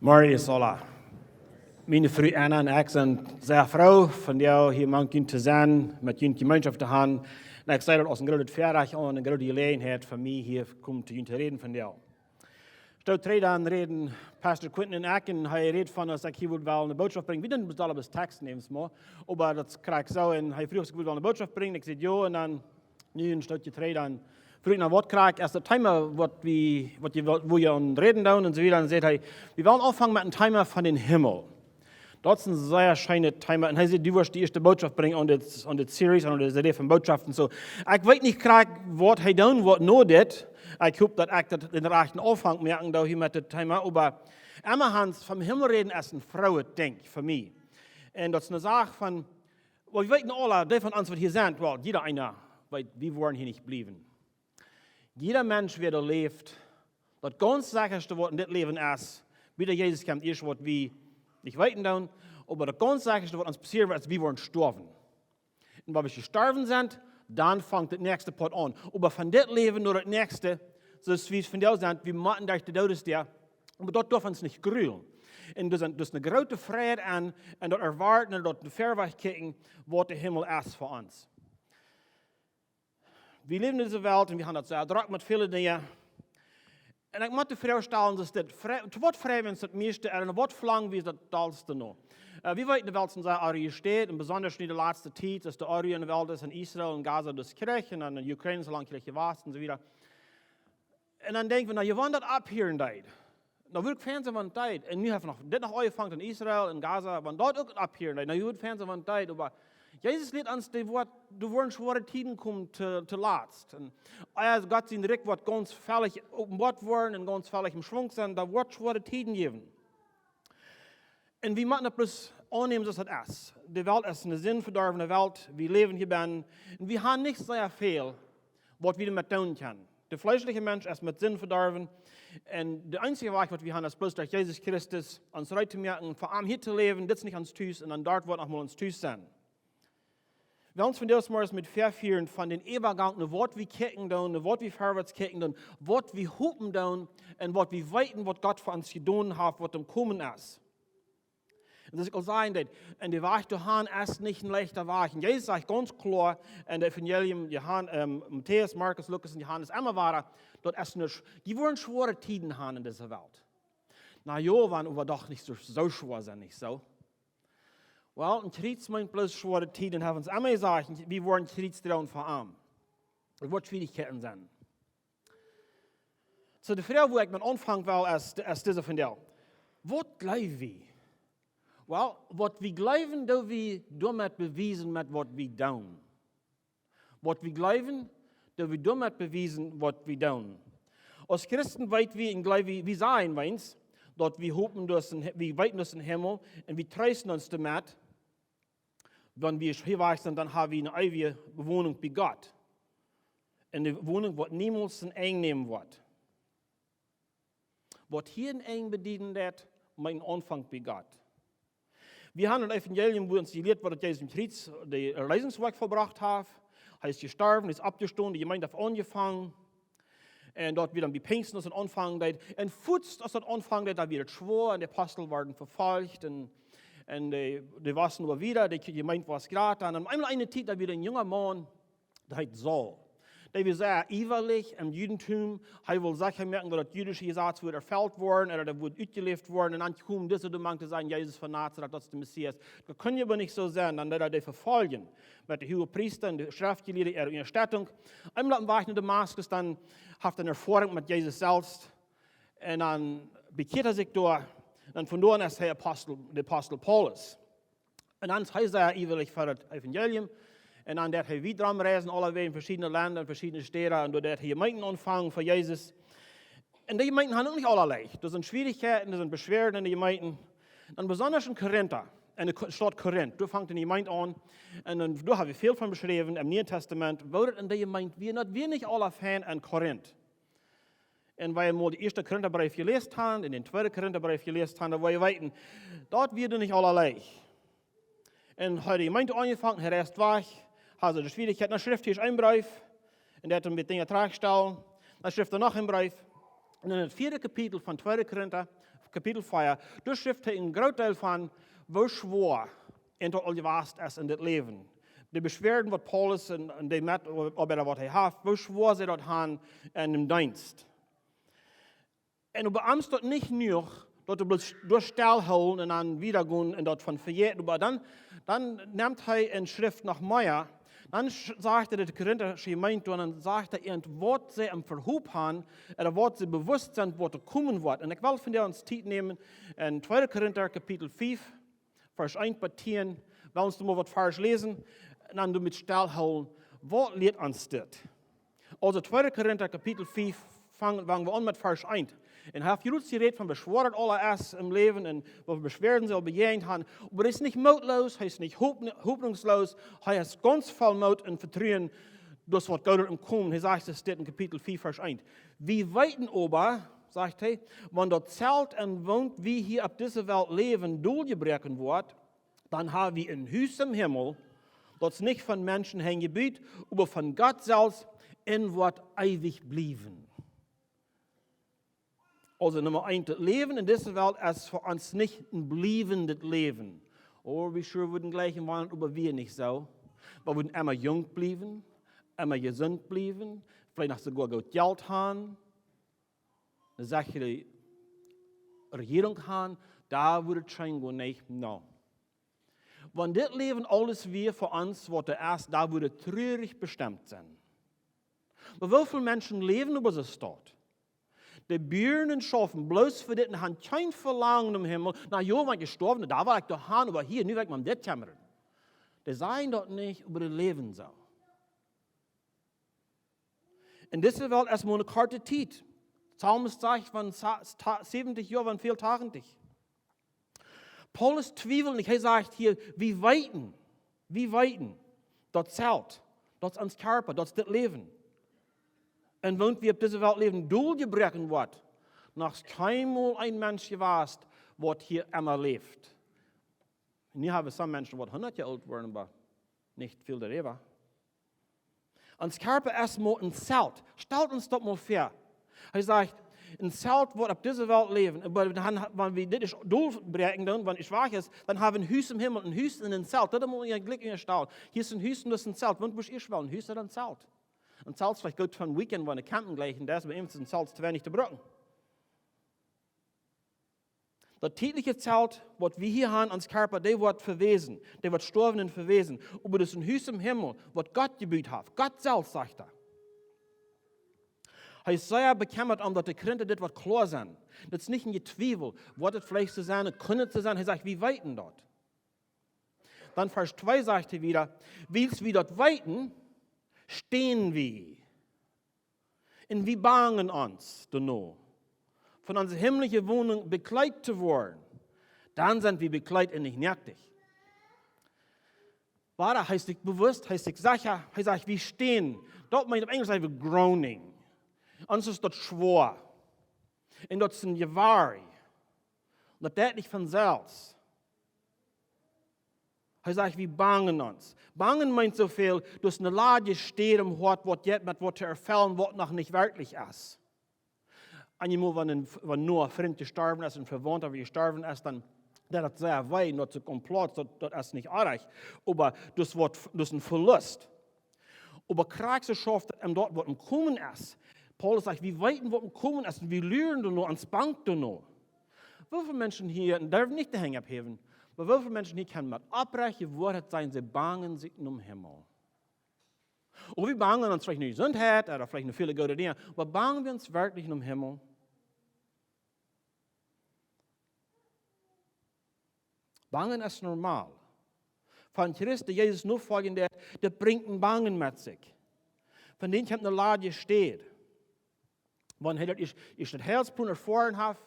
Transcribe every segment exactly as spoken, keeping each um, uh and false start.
Morjes aula. Miene Fru Anna un ekj sent sea froo, vondoag hia mank junt to sennen, met junt Jemeenschoft to haben. Un ekj see daut aus een grootet Väarajcht aun, eene groote Jeläajenheit fa mie hia komen to junt to räden vondoag. Soo trigj dan räden Pastor Quentin un ekj, un hee räd von, aus ekj hia wull wellen eene Bootschoft brinjen. Wie doonen daut aula bloos Text nämen, mau. Oba daut krakjt soo, un hee fruach, aus ekj wull wellen eene Bootschoft brinjen. Ekj säd jo, un dan nu een Stootje trigj dan fruach ekj no waut krakjt es daut Thema, waut wie, waut jie, woo jie aun räden doonen un soo wieda. Un säd hee, wie wellen aunfangen met een Thema von dän Himmel. Daut es een sea scheenet Thema. Un hee säd, du woascht de ieeschte Bootschoft brinjen aun dit, aun dit Series, aun dise Rie von Bootschoften. Soo, ekj weet nich krakjt waut hee doonen woat no dit. Ekj hop daut ekj daut en dän rajchten Aunfank moaken doo hia met dit Thema. Oba emma han, vom Himmel räden es een frooet Dinkj fa mie. Un daut es eene Sach von, well, wie weeten aula, dee von ons waut hia sent, well, jieda eena weet, wie woaren hia nich bliewen. Jieda Mensch, wäa doa läft, daut gaunz sechaste waut en dit Läwen es, bie dän Jesus kjemt, ieescht waut wie nich weeten doonen, oba daut gaunz sechaste waut ons passieren woat, es, wie woaren stoawen. Un wan wie jestorwen sent, dan fangt daut näakjste Poat aun. Oba von dit Läwen no daut näakjste, soo aus wie vondoag sent, wie motten derch de Doodesdäa, oba daut darf ons nich grulen. Un doa es, doa es eene groote Freid aun, un daut erwoaten, un daut verwoat kjikjen, waut de Himmel es fa ons. Wie läwen en dise Welt un wie haben daut sea drock met väle Dinja. Un ekj mott de Froag stalen, es dit, frei-, to waut freien wie ons daut mieeschte un waut velangen wie daut dollste no? Äh, wie weeten, de Welt es sea onrujch, un besonda nu de latste Tiet, es de Onru en de Welt es, en Israel, en Gaza, daut Kjrich, un dan en Ukraine es lang Kjrich jewast un soo wieda. Un dan denkj wie, na, jo, wan daut opphieren deed, dan wudd ekj fein sennen, wan daut deed. Un nu haft noch, dit noch aunjefongen en Israel, en Gaza, wan daut uk opphieren deed, dan wudd ekj fein sennen, wan daut deed. Oba Jesus lieet ons, dee woat, doa woaren schwoare Tieden komen to, to latst. Un aus Gott sien Rikj woat gaunz veleicht openboat woaren un gaunz veleicht em Schwunk sennen, doa woat schwoare Tieden jäwen. Un wie motten daut bloos aunnämen, soo aus daut es. De Welt es eene sindverdorwne Welt. Wie läwen hia bennen. Un wie haben nich sea väl, waut wie doamet doonen kjennen. De fleeschelje Mensch es met Sind vedorwen. Un de eensje Wajch, waut wie haben, es bloos derch Jesus Christus ons rein to moaken, fa am hia to läwen. Dit es nich ons Tus, un dan doa woat noch mol ons Tus sennen. Wie wellen vondoag zemorjes met väafieren von dän Äwagank no waut wie kjikjen doonen, no waut wie verwoats kjikjen doonen, waut wie hopen doonen un waut wie weeten, waut Gott fa ons jedonen haft, waut em Komen es. Un daut ekj aul säd, daut, un de Wajch doahan es nich een leichta Wajch. Un Jesus sajcht gaunz kloa en daut Evangelium, Johan-, ähm, Matäus, Markus, Lukas un Johanes, emma wada, daut es nich, dee woaren schwoare Tieden haben en dise Welt. Na jo, woaren oba doch nich soo, soo schwoa sennen, nich soo? Well, een Kjriez meent bloos schwoare Tieden, haben wie emma jesajcht, wie woaren Kjriez droagen fa am. Daut woat Schwierichkjeiten sennen. Soo, de Froag, wua ekj met aunfangen well, es, es dise vondoag. Waut jleew wie? Well, waut wie jleewen, doo wie doamet bewiesen met waut wie doonen. Waut wie jleewen, doo wie doamet bewiesen waut wie doonen. Aus Christen weet wie un jleew wie, wie sajen weens, daut wie hopen, daut een Hi-, wie weeten, daut een Himmel, un wie treesten ons doamet, wan wie hia wajch sent, dan haben wie eene eewje Wonunk bie Gott. Eene Wonunk, waut niemols een Enj nämen woat. Waut hia een Enj bedieden deed, meent een Aunfank bie Gott. Wie haben em Evangelium, wua ons jelieet woat, daut Jesus em Kjriez daut Erleesungswoakj vollbrocht haft. Hee es jestorwen, hee es oppjestonen, de Jemeent haft aunjefongen. Un daut wia dan bie Pinjsten, aus daut aunfonk deed. Un fuaz aus daut aunfonk deed, dan wia daut schwoa un de Apostel worden vefolcht un, un dee, dee wieren oba wieda, de Jemeent wia jrata. Un opp eemol eene Tiet, dan wia een junga Maun, dee heet Saul. Dee wia sea iewalich em Judentum. Hee wull secha moaken, daut daut judische Jesaz wudd erfelt woaren, un daut daut wudd utjeläft woaren. Un dan kjeem dise doa mank to sajen, Jesus von Nazaret, daut es de Messias. Daut kunn je oba nich soo sennen. Dan deed hee dee vefoljen met de Huagepriesta un de Schreftjelieede äare Unjastettunk. Eemol oppem Wajch no Damaskus, dan haft hee eene Erfoarunk met Jesus selfst. Un dan bekjieet hee sikj doa. Un von doa aun es hee Apostel, de Apostel Paulus. Un dan es hee sea iewalich fa daut Evangelium. Un dan deed hee wiet romreisen, aulawäajen en veschiedne Lenda, en veschiedne Städen. Un doa deed hee Jemeenten aunfangen fa Jesus. Un dee Jemeenten haben uk nich aula leicht. Doa sent Schwierichkjeiten, doa sent Beschwerden en de Jemeenten. Un besonda en Korinta, en de Ko-, Staut Korinth. Doa fangt eene Jemeent aun. Un dan, doa hab wie väl von beschräwen em Nieen Tastament, woo daut en de Jemeent wia, daut wia nich aula fein en Korinth. Un wan jie mol dän ieeschten Korintabreef jeläst haben un dän tweeden Korintabreef jeläst haben, dan woa jie weeten, daut wia doa nich aula leicht. Un hee haud de Jemeent aunjefongen, hee reist wajch, haud soo de Schwierichkjeit, dan schrift hee een Breef, un dee haft een bät Dinja trajchtjestalt, dan schrift hee noch een Breef. Un en daut vieede Kapitel von tweede Korinta Kapitel vea, doa schrift hee een groot Deel von, woo schwoa am daut aul jewast es en dit Läwen. De Beschwerden, waut Paulus un, un de Metoabeida, waut hee haft, woo schwoa see daut han en dän Deenst. Un oba am es daut nich jenuach, daut hee bloos doa stellhoolen un dan wieda gonen un daut von vejäten. Oba dan, dan nemt hee un schrift noch mea. Dan sch-, sajcht hee de Korintasche Jemeent aun un dan sajcht hee an, waut see aum Vehoop han, ooda waut see bewust sent, waut doa komen woat. Un ekj well von dee ons Tiet nämen en tweede Korinta Kapitel fief, Varsch eent bat tieen, well wie mol waut Varsch läsen un dan doamet stellhoolen, waut lieet ons dit? Aulsoo tweede Korinta Kapitel fief, fang, fang wie aun met Varsch eent. Un hee haft jrod jerät von woo schwoa daut aules es em Läwen un waut fa Beschwerden see aul bejäajent han. Oba hee es nich mootloos, hee es nich hop-, hopninjsloos, hee es gaunz voll Moot un Vetruen, daut waut Gott am kjemt. Hee sajcht, daut steit en Kapitel fief, Varsch eent. Wie weeten oba, sajcht hee, wan daut Zelt, en woont wie hia opp dise Welt läwen, doljebroaken woat, dan ha wie een Hus em Himmel, daut es nich von Menschen henjebut, oba von Gott selfst, un woat eewich bliewen. Aulsoo Numma eent, daut Läwen en dise Welt es fa ons nich een bliewent Läwen. Oh, wie sure wudden jlikj em Waunen, oba wie nich soo. Wie wudden emma junk bliewen, emma jesunt bliewen, veleicht noch soogoa goot Jelt han, eene sechre Rejierunk han, doa wudd et scheen gonen, nich? No. Wan dit Läwen aules wia fa ons, waut doa es, dan wudd et trurich bestemt sennen. Oba woo väl Menschen läwen opp dise Welt? Dee buaren un schaufen bloos fa dit un han kjeen Velangen nom Himmel. Na jo, wan ekj jestorwen, dan well ekj doa han, oba hia, nu well ekj mau dit kjemmren. Dee sajen daut nich, oba dee läwen soo. En dise Welt es mau eene korte Tiet. Psalmist sajcht von sa-, ta-, säwentich Joa, von väl tachentich. Paulus twiewelt nich, hee sajcht hia, wie weeten, wie weeten, daut Zelt, daut es ons Kjarpa, daut es dit Läwen. Un woont wie opp dise Welt läwen, doljebroaken woat, noch es kjeenmol een Mensch jewast, waut hia emma läft. Nu ha wie some Menschen, waut hundat Joa oolt woaren, oba nich väl doaräwa. Ons Kjarpa es mau een Zelt. Stalt ons daut mau väa. Hee sajcht, een Zelt, waut opp dise Welt läwen. Oba dan, wan wie dit es doljebroaken dan, wan et wajch es, dan ha wie een Hus em Himmel, een Hus en een Zelt. Daut mott eena jlikj enne Staut. Hia es een Hus un daut es een Zelt. Waut wudd eena wellen, een Hus ooda een Zelt? Een Zelt es veleicht goot fa een Weekend, wan wie campen jlikjen, doa es bie ons een Zelt too weinich to brucken. Daut tietliche Zelt, waut wie hia han, ons Kjarpa, dee woat vewäsen, dee woat stoawen un vewäsen. Oba daut es een Hus em Himmel, waut Gott jebut haft. Gott selfst, sajcht hee. Hee es sea bekjemmat om daut de Korinta dit woat kloa sennen. Daut es nich een Jetwiewel, woat et veleicht soo sennen, kunn et soo sennen. Hee sajcht, wie weeten daut. Dan Varsch twee sajcht hee wieda, wiels wie daut weeten, stähn wie. Un wie bangen ons doano, von onse himmlische Wonunk bekjleet to woaren. Dan sent wie bekjleet un nich noaktich. Wada, hee es sikj bewust, hee es sikj secha, hee sajcht, wie stähn. Daut meent opp Enjlisch, sajcht wie groaning. Ons es daut schwoa. Un daut es een Jewarj. Daut deit nich von selfst. Hee sajcht, wie bangen ons. Bangen meent soo väl, daut es eene ladje Städ em Hoat, waut jeit met waut to erfellen, waut noch nich werkjlich es. Eenjemol, wan een, wan no een Frint jestorwen es, een Vewaunta jestorwen es, dan deit daut sea wee, daut es een Komplott, daut, daut es nich oajch. Oba daut woat, daut es een Velust. Oba krakjt soo schauft daut, om daut, waut em Komen es. Paulus sajcht, wie weeten, waut em Komen es, un wie luaren doano, ons bangt doano. Woo väl Menschen hia, un doa nich de Henj opphäwen, oba woo väl Menschen hia kjennen met oprechte Woarheit sajen, see bangen sikj nom Himmel? Ooda wie bangen ons veleicht no Jesundheit, ooda veleicht no väle goode Dinja, oba bangen wie ons werkjlich nom Himmel? Bangen es normal. Von Christen, dee Jesus nofoljen deit, daut brinjt een Bangen met sikj. Von dän kjemt eene ladje Städ. Wan hee daut es, es daut Heilsplan erfoaren haft,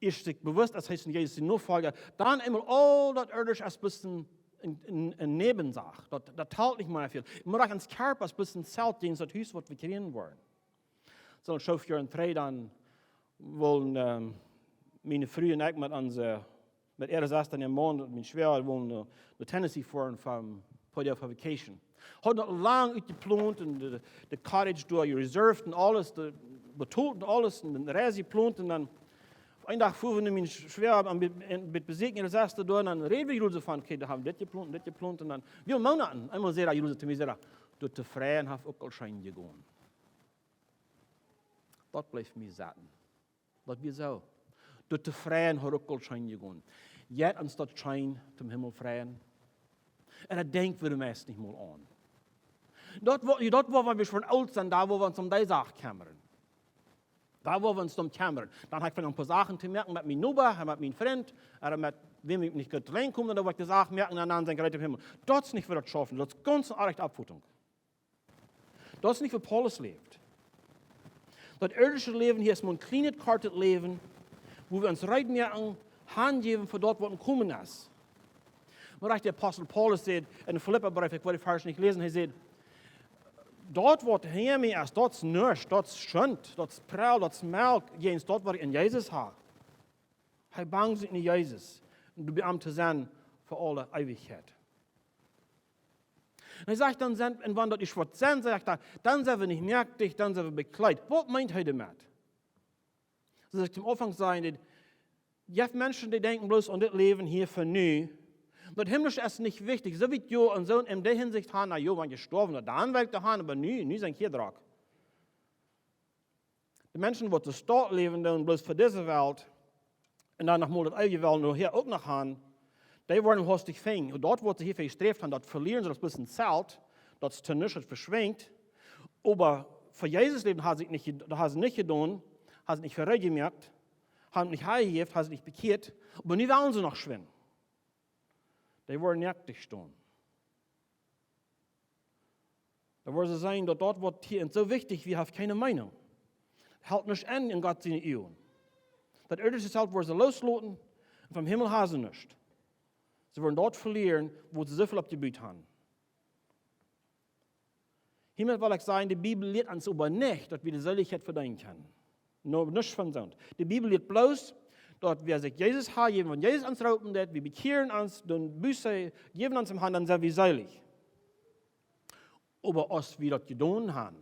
es sikj bewust, aus hee es een Jesus sien Nofolja, dan eemol aul daut irdische es bloos een, een, een, een Näwensach. Daut, daut talt nich mea väl. Mau ons Kjarpa es bloos een Zelt jäajen daut Hus, waut wie kjrieen woaren. Soo, een Schoof Joaren trigj dan wullen, ähm, miene Fru un ekj met onse, met äare Sesta un äa Maun, mien Schwäaja, wullen no, no Tennessee foaren fa een poa Doag fa vacation. Hauden daut lang utjeplont un de, de cottage doa reserved un aules, de, betolt un aules un de Reis jeplont un dan Een Dach fuaren wie met mienen Schwäaja aum Be-, en, met Besieekjen äare Sesta doa, un dan räd wie jrod von, okay, dee haben dit jeplont, dit jeplont, un dan, wie Moonaten, eemol säd hee jrod to mie, säd hee: "Daut tofräd haft uk aul scheen jegonen." Daut bleef mie sitten. Daut wia soo. Daut tofräd haft uk aul scheen jegonen. Jeit ons daut scheen toom Himmel freien? Un daut denkj wie meist nich mol aun. Daut woa, daut woa wie, wan wie schwoa oolt sent, doa woa wie ons om dee Sach kjemmren. Doa woa wie ons om kjemmren. Dan hab ekj een poa Sachen to moaken met mienen Noba, ooda met mienen Frint, ooda met wäm ekj nich goot lenj kom, dan woa ekj de Sach moaken un dan sie ekj reed em Himmel. Daut es nich, woo daut schauft. Daut es gaunz eene orrajchte Oppfotunk. Daut es nich, woo Paulus läft. Daut irdische Läwen hia es mau een kjlienet, kortet Läwen, wua wie ons reed moaken, hanjäwen fa daut, waut to komen es. Oba de Apostel Paulus sajcht en dän Filippabreef, ekj well dän Varsch nich läsen, hee sajcht: "Daut, waut hinja mie es, daut es nuscht, daut es Schund, daut es Prell, daut es Melk, jäajen daut, waut ekj en Jesus hab." Hee bangt sikj no Jesus, om bie am to sennen fa aule Eewichkjeit. Un hee sajcht dan, sent, un wan daut es, waut sent, sajcht hee, dan sent wie nich mäaktich, dan sent wie bekjleet. Waut meent hee doamet? Soo aus ekj aum Aunfank säd, daut jeft Menschen, dee denkjen bloos aun dit Läwen hia fa nu. Daut Himmlische es nich wichtich. Soo wiet jo un soo en dee Hinsicht han, na jo, wan ekj jestorwen sie, dan well ekj daut han, oba nu, nu sie ekj hia drock. De Menschen, waut doa stolt läwen doonen, bloos fa dise Welt, un dan noch mol daut eewje wellen nohäa uk noch han, dee woaren hastich finjen. Un daut, waut see hia fa jesträft han, daut velieren see, daut es bloos een Zelt, daut es to nuscht, daut veschwinjt. Oba fa Jesus läwen haben see nich jed-, haben see nich jedonen, haben see nich fa reed jemoakt, haben nich hanjejäft, haben see nich bekjieet, oba nu wellen see noch schwind. Dee woaren mäaktich stonen. Dan woaren see seenen, daut daut, waut hia soo wichtich wia, haft kjeene Meenunk. Helt nuscht aun en Gott siene Uagen. Daut irdische Zelt woaren see loosloten, un vom Himmel haben see nuscht. See woaren daut velieren, wua see soo väl opp jebut haben. Hiamet well ekj sajen, de Bibel lieet ons oba nich, daut wie de Seelichkjeit vedeenen kjennen. No, nuscht von soont. De Bibel lieet bloos, daut wie sikj Jesus hanjäwen, wan Jesus ons roopen deit, wie bekjieren ons, doonen Buße, jäwen ons aun, dan sent wie seelich. Oba aus wie daut jedonen haben,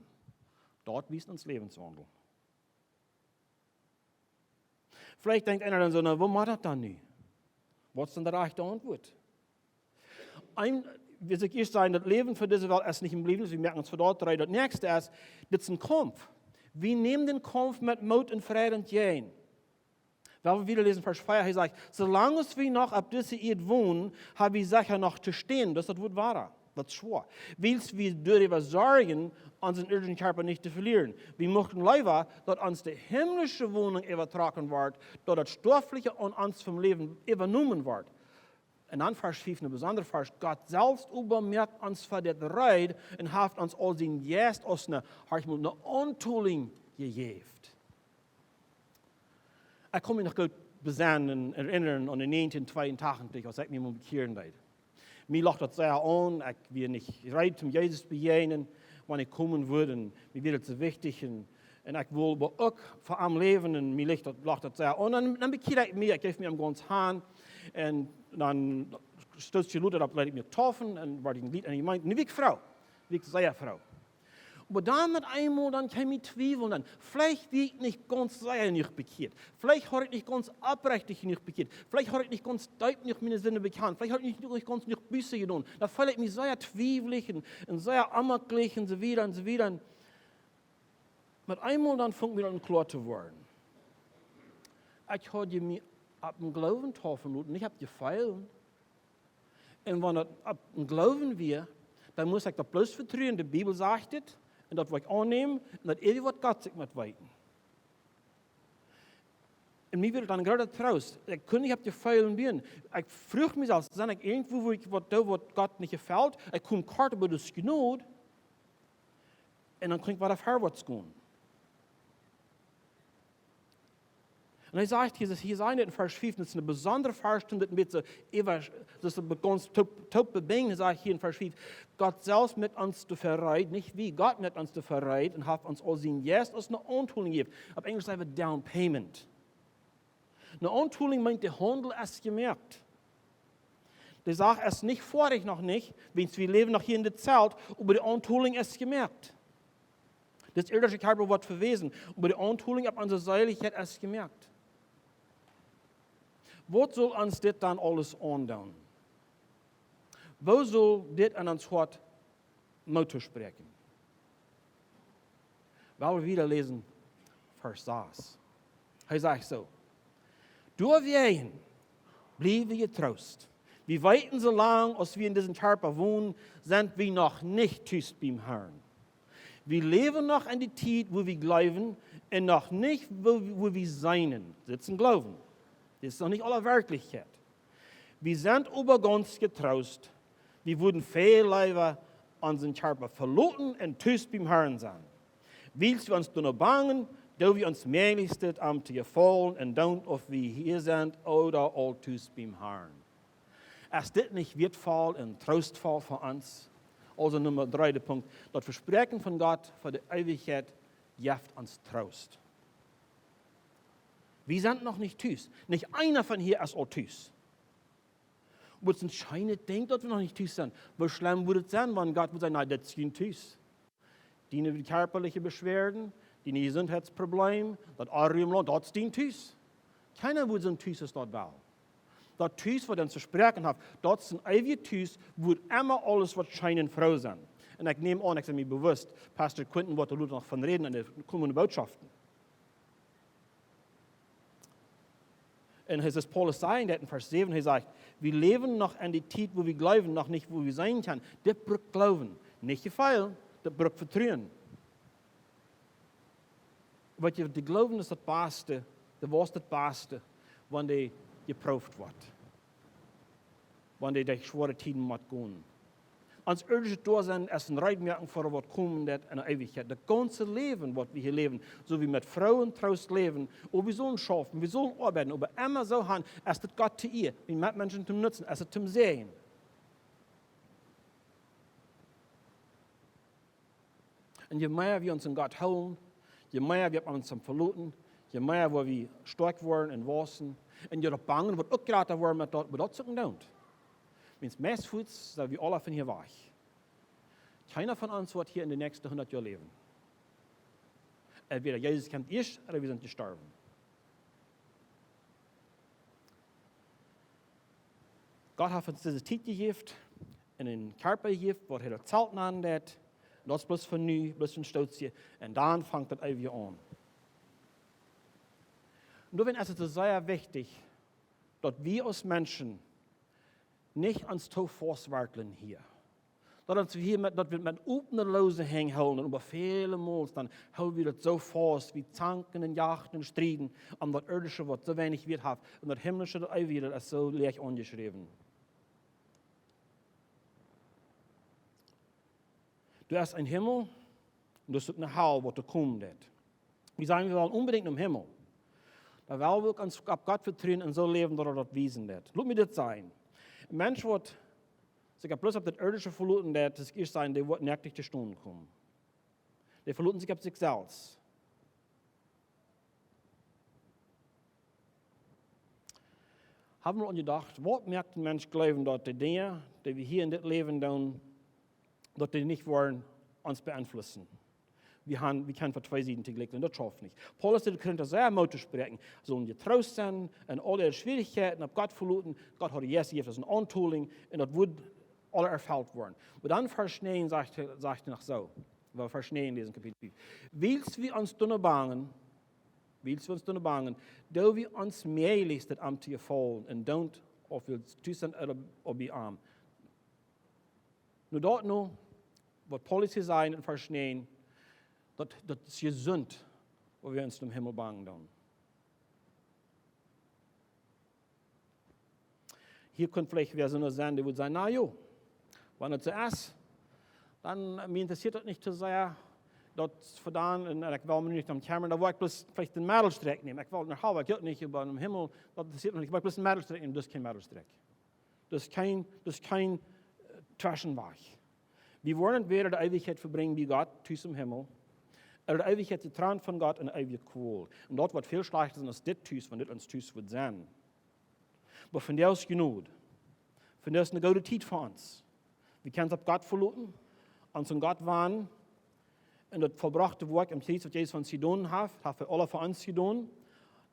daut wiest ons Läwenswaundel. Veleicht denkjt eena dan soo: "Na, woo mott daut dan nu? Waut es dan de rajchte Auntwuat?" Een, wie ekj ieescht säd, daut Läwen fa dise Welt es nich een bliewendet, wie moaken ons fa daut reed. Daut näakjste es, dit es een Kaumf. Wie nämen dän Kaumf met Moot un Freid jäajen. Well wie wieda läsen, Varsch vea, hee sajcht: "Soo lang aus wie noch opp dise Ieed wonen, haben wie secha noch to stänen." Daut es daut Wuat wada. Daut es schwoa. Wiels wie doaräwa sorjen, onsen irdischen Kjarpa nich to velieren. Wie muchten leewa, daut ons de himmlische Wonunk äwajetrocken woat, daut daut Stoafliche aun ons vom Läwen äwajenomen woat. Un dan Varsch fief, een besondra Varsch: "Gott selfst oba moakt ons fa dit reed un haft ons aul sienen Jeist aus eene, horch mol, eene Auntolinj jejäft." Ekj kaun mie noch goot besennen un erinnern aun de näajentieen tweeauntachentich, aus ekj mie mol bekjieren deed. Mie locht daut sea aun, ekj wia nich reed, om Jesus to bejäajnen, wan ekj komen wudd, un mie wia daut soo wichtich, un, un ekj wull oba uk fa am läwen, un mie locht daut, locht daut sea aun. Un dan, dan bekjieed ekj mie, ekj jeef mie aum gaunz han, un dan stootst du Luther opp, leet ekj mie taufen, un wort een Glied en de Jemeent. Nu wia ekj froo, wia ekj sea froo. Oba dan met eemol, dan kjeem mie Twiewel, dan, veleicht wia ekj nich gaunz sea jenuach bekjieet. Veleicht haud ekj nich gaunz oprechtich jenuach bekjieet. Veleicht haud ekj nich gaunz deep jenuach miene Sinden bekjant. Veleicht haud ekj nich, nich gaunz jenuach Buße jedonen. Dan feeld ekj mie sea twiewlich un, un sea onjemakjlich un soo wieda un soo wieda. Un met eemol dan funk mie daut kloa to woaren. Ekj haud je mie opp dän Gloowen taufen loten, nich opp Jefeelen. Un wan daut opp dän Gloowen wia, dan must ekj daut bloos vetruen, de Bibel sajcht et, un daut woa ekj aunnämen, un daut es waut Gott sikj mott weeten. Un mie wia daut een groota Troost. Ekj kunn nich opp Jefeelen buen. Ekj fruach mie selfst, sie ekj irjentwua, wua ekj waut doo, waut Gott nich jefelt? Ekj kom kort, oba daut es Jnod. Un dan kaun ekj wada verwoats gonen. Un hee sajcht hia, hia sajcht et en Varsch fief, daut es een besondra Varsch, om dit een bät äwa, daut es gaunz toop, toop vebinjen, hee sajcht hia en Varsch fief: "Gott selfst moakt ons doafäa reed", nich wie, Gott moakt ons doafäa reed un haft ons aul sienen Jeist aus eene Auntolinj jejäft. Opp Enjlisch saj wie down payment. Eene Auntolinj meent, de Haundel es jemoakt. De Sach es nich foadich, noch nich, wiels wie läwen noch hia en dit Zelt, oba de Auntolinj es jemoakt. Daut irdische Kjarpa woat vewäsen, oba de Auntolinj opp onse Seelichkjeit es jemoakt. Waut saul ons dit dan aules aundoonen? Woo saul dit aun ons Hoat Moot toospräakjen? Well wie wieda läsen, Varsch sas. Hee sajcht soo: Doawäajen bliew wie jetroost. Wie weeten, soo lang aus wie en disen Kjarpa wonen, sent wie noch nich tus biem Harn. Wie läwen noch en de Tiet, wua wie jleewen, un noch nich, wua, wua wie seenen. Dit es een Gloowen. Dit es noch nich aule Werkjlichkjeit. Wie sent oba gaunz jetroost. Wie wudden väl leewa onsen Kjarpa veloten un tus biem Harn sennen. Wiels wie ons doano bangen, doo wie ons mäajlichstet, am to jefaulen un doonen, auf wie hia sent ooda aul tus biem Harn. Es dit nich wieetvoll un troostvoll fa ons? Aulsoo Numma dree, de Punkt. Daut Vespräakjen von Gott fa de Eewichkjeit jeft ons Troost. Wie sent noch nich tus. Nich eena von hia es aul tus. Oba daut es een scheenet Dinkj, daut wie noch nich tus sent. Woo schlemm wudd et sennen, wan Gott wudd sajen: "Na, dit es dien Tus. Diene kjarpaliche Beschwerden, diene Jesuntheitsprobleem, daut Onru em Launt, daut es dien Tus." Kjeena wudd soon Tus aus daut wellen. Daut Tus, waut ons Vespräakjen haft, daut es een eewjet Tus, wua emma aules woat scheen un froo sennen. Un ekj näm aun, ekj sie mie bewusst, Pastor Quinton woat doa lota noch von räden en de komende Bootschoften. Un hee sajcht, Paulus sajcht daut en Varsch säwen, hee sajcht: "Wie läwen noch en de Tiet, wua wie jleewen noch nich, wua wie seenen kjennen." Dit brukt Gloowen, nich Jefeel, dit brukt Vetruen. Weet jie, de Gloowen es daut baste, de Woarheit daut baste, wan dee jeprooft woat, wan dee derch schwoare Tieden mott gonen. Ons irdischet Doasein es een Reedmoaken fa waut komen deit en de Eewichkjeit. Daut gaunze Läwen, waut wie hia läwen, soo aus wie met Freid un Troost läwen, oba wie sellen schaufen, wie sellen oabeiden, oba emma soo han, es daut Gott to Iea, wie met Menschen to nutzen, es daut to säajnen. Un je mea wie ons aun Gott hoolen, je mea wie opp ons veloten, je mea woa wie stoakj woaren un wausen, un je doa bangen woat uk jrata woaren met daut, waut daut soo deit. Wiels meist fuaz sent wie aule von hia wajch. Kjeena von ons woat hia en de näakjste hundat Joa läwen. Entwäda Jesus kjemt ieescht ooda wie sent jestorwen. Gott haft ons dise Tiet jejäft un een Kjarpa jejäft, waut hee daut Zelt nanen deit. Un daut es bloos fa nu, bloos fa een Stootje. Un dan fangt daut Eewje aun. Un doawäajen es et soo sea wichtich, daut wie aus Menschen nich ons too faust wartlen hia. Daut ons hia met, daut wie met opne, loose Henj hoolen, un oba väle Mol dan hool wie daut soo faust, wie zanken un jachten un strieden om daut irdische, waut soo weinich Wieet haft, un daut himlische, daut eewje, daut es soo läach aunjeschräwen. Doa es een Himmel, un doa es uk ne Hal, waut doa komen deit. Wie sajen, wie wellen onbedinjt nom Himmel. Dan well wie uk ons opp Gott vetruen un soo läwen, daut hee daut wiesen deit. Lot mie dit sajen. Een Mensch, waut sikj bloos opp daut irdische veloten deit, daut es ieescht sajen, dee woat nakjt to stonen komen. Dee veloten sikj opp sikj selfst. Hab wie mol aun jedocht, waut moakt een Mensch jleewen, daut de Dinja, dee wie hia en dit Läwen doonen, daut dee nich woaren ons beenflussen? Wie han, wie kjennen fa twee Sieden toojlikj, un daut schauft nich. Paulus deed de Korinta sea Moot toospräakjen, see sellen jetroost sennen en aule Schwierichkjeiten, opp Gott veloten. Gott haud Jesus jejäft aus eene Auntolinj, un daut wudd aula erfelt woaren. Oba dan Varsch näajen sajcht, sajcht hee noch soo, wie Varsch näajen läsen, Kapitel fief: "Wiels wie ons doano bangen, wiels wie ons doano bangen, doo wie ons mäajlichstet, am to jefaulen, un doonen, auf wie tus sent ooda bie am." Nu daut nu, waut Paulus hia sajcht en Varsch näajen, daut, daut es jesunt, wan wie ons nom Himmel bangen doonen. Hia kunn veleicht wäa soo sennen, dee wudd sajen: "Na jo, wan et soo es, dan, mie interessieet daut nich too sea, daut vedonen, un ekj well mie nich doaromm kjemren, dan woa ekj bloos veleicht dän Meddelstreck nämen. Ekj well no Hal, ekj weet nich, oba em Himmel, daut interessieet mie nich, oba ekj bloos dän Meddelstreck nämen, daut es kjeen Meddelstreck." Daut es kjeen, daut es kjeen, äh, Tweschenwajch. Wie woaren entwäda de Eewichkjeit vebrinjen bie Gott, tus em Himmel, ooda de Eewichkjeit jetrant von Gott en eewje Kwol. Un daut woat väl schlajchta sennen aus dit tus, wan dit ons Tus woat sennen. Oba vondoag es Jnod. Vondoag es eene goode Tiet fa ons. Wie kjennen ons opp Gott veloten, ons aun Gott wanen, un daut vollbrochte Woakj aum Kjriez, waut Jesus fa ons jedonen haft, haft hee aula fa ons jedonen,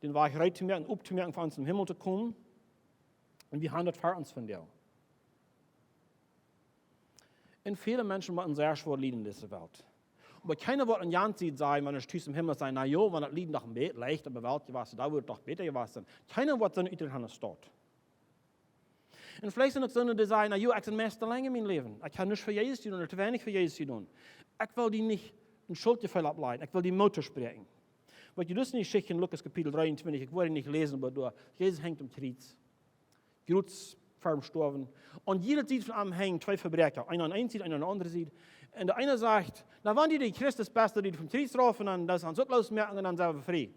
dän Wajch reed to moaken, opptomoaken fa ons em Himmel to komen. Un wie haben daut fa ons vondoag. Un väle Menschen motten sea schwoa lieden en dise Welt. Oba kjeena woat aun jane Sied sajen, wan hee tus em Himmel es, sajen: "Na jo, wan daut Lieden noch een bät leicht opp de Welt jewast, dan wudd daut doch bäta jewast sennen." Kjeena woat soone Uträt haben aus daut. Un veleicht sent uk soone, dee sajen: "Na jo, ekj sie meist auleen en mien Läwen. Ekj hab nuscht fa Jesus jedonen, ooda too weinich fa Jesus jedonen. Ekj well die nich een Schultjefeel oppläajen, ekj well die Moot toospräakjen." Waut jie doa en de Jeschicht en Lukas Kapitel dreeuntwintich, ekj woa dee nich läsen, oba doa, Jesus henjt aum Kjriez. Kjriez, ver am Stoawen. Un jieda Sied von am henjen twee Vebräakja. Eena aun eene Sied, eena aun de aundre Sied. Un de eene sajcht: "Na, wan du de Christus best, dan die vom Kjriez rauf un dan lot ons uk loosmoaken un dan sent wie frie."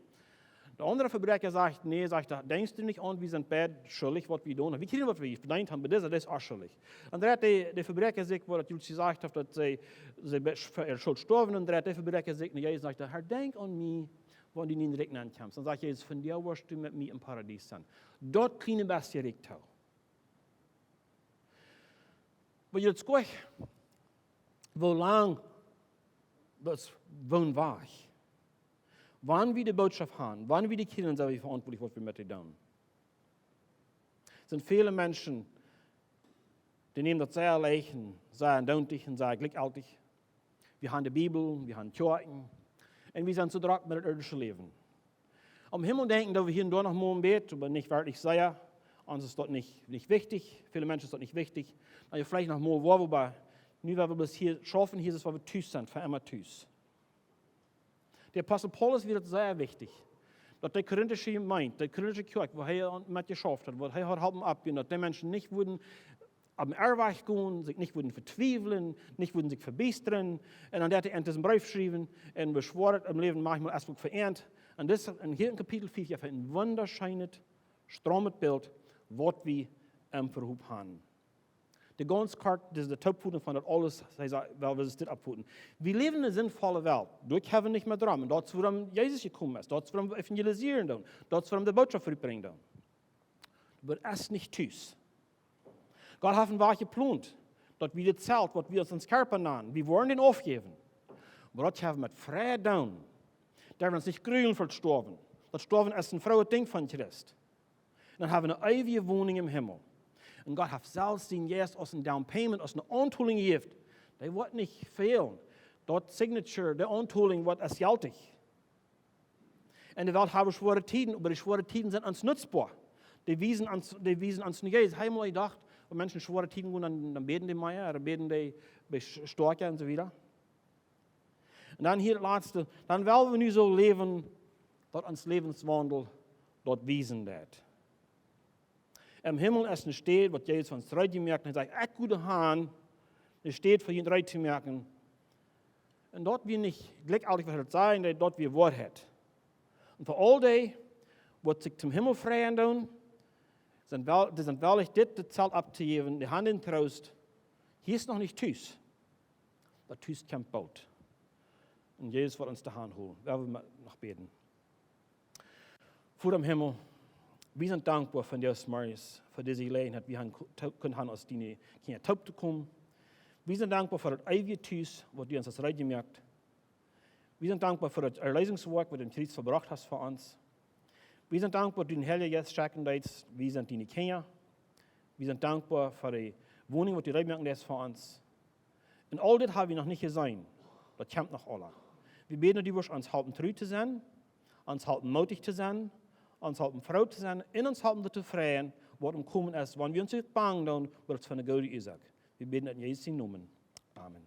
De aundre Vebräakja sajcht: "Nä," sajcht hee, "denkjst du nich aun, wie sent beid schuldich, waut wie doonen? Wie kjrieen, waut wie vedeent haben, oba dis, dis es onschuldich." Dan dreit de, de Vebräakja sikj, wua daut Jesus jesajcht haft, daut see, see be-, fa äare Schult stoawen, dan dreit de Vebräakja sikj no Jesus un sajcht: "Herr, denkj aun mie, wan du en daut Rikj nenkjemst." Dan sajcht Jesus: "Vondoag woascht du met mie em Paradies sennen." Daut kjliene bät Rikj too. Oba jie, daut es goot, woo lang, daut es, woo wiet. Wan wie de Botschaft haben, wan wie dee kjrieen, sent wie veauntwuatlich, waut wie met dee doonen. Sent väle Menschen, dee nämen daut sea leicht un sent doonlich un sent jlikjjeltich. Wie haben de Bibel, wie haben Kjoakjen. Un wie sent soo drock met daut irdische Läwen. Aum Himmel denkjen, daut wie hia un doa noch mol een bät, oba nich werkjlich sea. Ons es daut nich, nich wichtich. Väle Menschen es daut nich wichtich. Na jo, veleicht noch mol woa, oba nu, wua wie bloos hia schaufen, hia es, wua wie tus sent, fa emma tus. De Apostel Paulus wia daut sea wichtich, daut de korintische Jemeent, de korintische Kjoakj, wua hee aun met jeschauft haud, waut hee haud halpen oppbauen, daut de Menschen nich wudden opp dän Irrwajch gonen, sikj nich wudden vetwiewlen, nich wudden sikj vebiestren. Un dan deed hee en disen Breef schriewen, un woo schwoa daut em Läwen maunchmol es uk fa an. Un dis, un hia en Kapitel fief jeft hee een wundascheenet, stroomet Bilt, waut wie em Vehoop haben. De gaunz kort, dis, de Toopfoten von daut aules, hee säd, well, wie sellen dit oppfoten. Wie läwen en eene sindvolle Welt. Doa kjennen wie nich mea drom. Un daut es, wuarom Jesus jekomen es. Daut es, wuarom wie evangelisieren doonen. Daut es, wuarom wie de Botschaft rutbrinjen doonen. Oba daut es nich tus. Gott haft een Wajch jeplont, daut wie dit Zelt, waut wie ons ons Kjarpa nanen, wie woaren dän aufjäwen. Oba daut kjenn wie met Freid doonen. Derwen wie ons nich grulen fa daut Stoawen. Daut Stoawen es een frohet Dinkj von Christ. Dan haben wie eene eewje Wonunk em Himmel. Un Gott haft selfst sienen Jeist aus een down payment, aus eene Auntolinj jejäft. Dee woat nich fälen. Daut signature, de Auntolinj woat aus jiltich. En de Welt haben wie schwoare Tieden, oba dee schwoare Tieden sent ons nutzboa. Dee wiesen ons, dee wiesen ons no Jesus. Hab jie mol jedocht, wan Menschen schwoare Tieden gonen, dan, dan bäden dee mea, dan bäden dee, bät stoakja un soo wieda. Un dan hia daut latste, dan well wie nu soo läwen, daut ons Läwenswaundel daut wiesen deit. Em Himmel es eene Städ, waut Jesus fa ons reed jemoakt haft. Hee sajcht: "Ekj go doahan, eene Städ fa junt reed to moaken." Un daut wia nich jlikjjeltich, waut hee daut säd, daut wia Woarheit. Un fa aul dee, waut sikj toom Himmel freien doonen, sent well, dee sent wellich, dit, dit Zelt opptojäwen, dee haben dän Troost: Hia es noch nich tus. Daut Tus kjemt boolt. Un Jesus woat ons doahan holen. Wie wellen noch bäden. Voda em Himmel, wie sent dankboa fa dise Morjes, fa dise Jeläajenheit, wie haben ko-, to-, kunnen haben, aus diene Kjinja toop to komen. Wie sent dankboa fa daut eewje Tus, waut du ons hast reed jemoakt. Wie sent dankboa fa daut Erleesungswoakj, waut du aum Kjriez vollbrocht hast fa ons. Wie sent dankboa, daut du dän Heiljen Jeist schekjen deetst. Wie sent diene Kjinja. Wie sent dankboa fa de Wonunk, waut du reed moaken deetst fa ons. Un aul dit haben wie noch nich jeseenen. Daut kjemt noch aules. Wie bäden, daut du woascht ons halpen tru to sennen, ons halpen mootich to sennen, ons halpen froo to sennen un ons halpen doaräwa to freien, waut aum Komen es, wan wie ons uk bang doonen, oba daut es fa eene goode Uasoak. Wie bäden en Jesus sienen Nomen. Amen.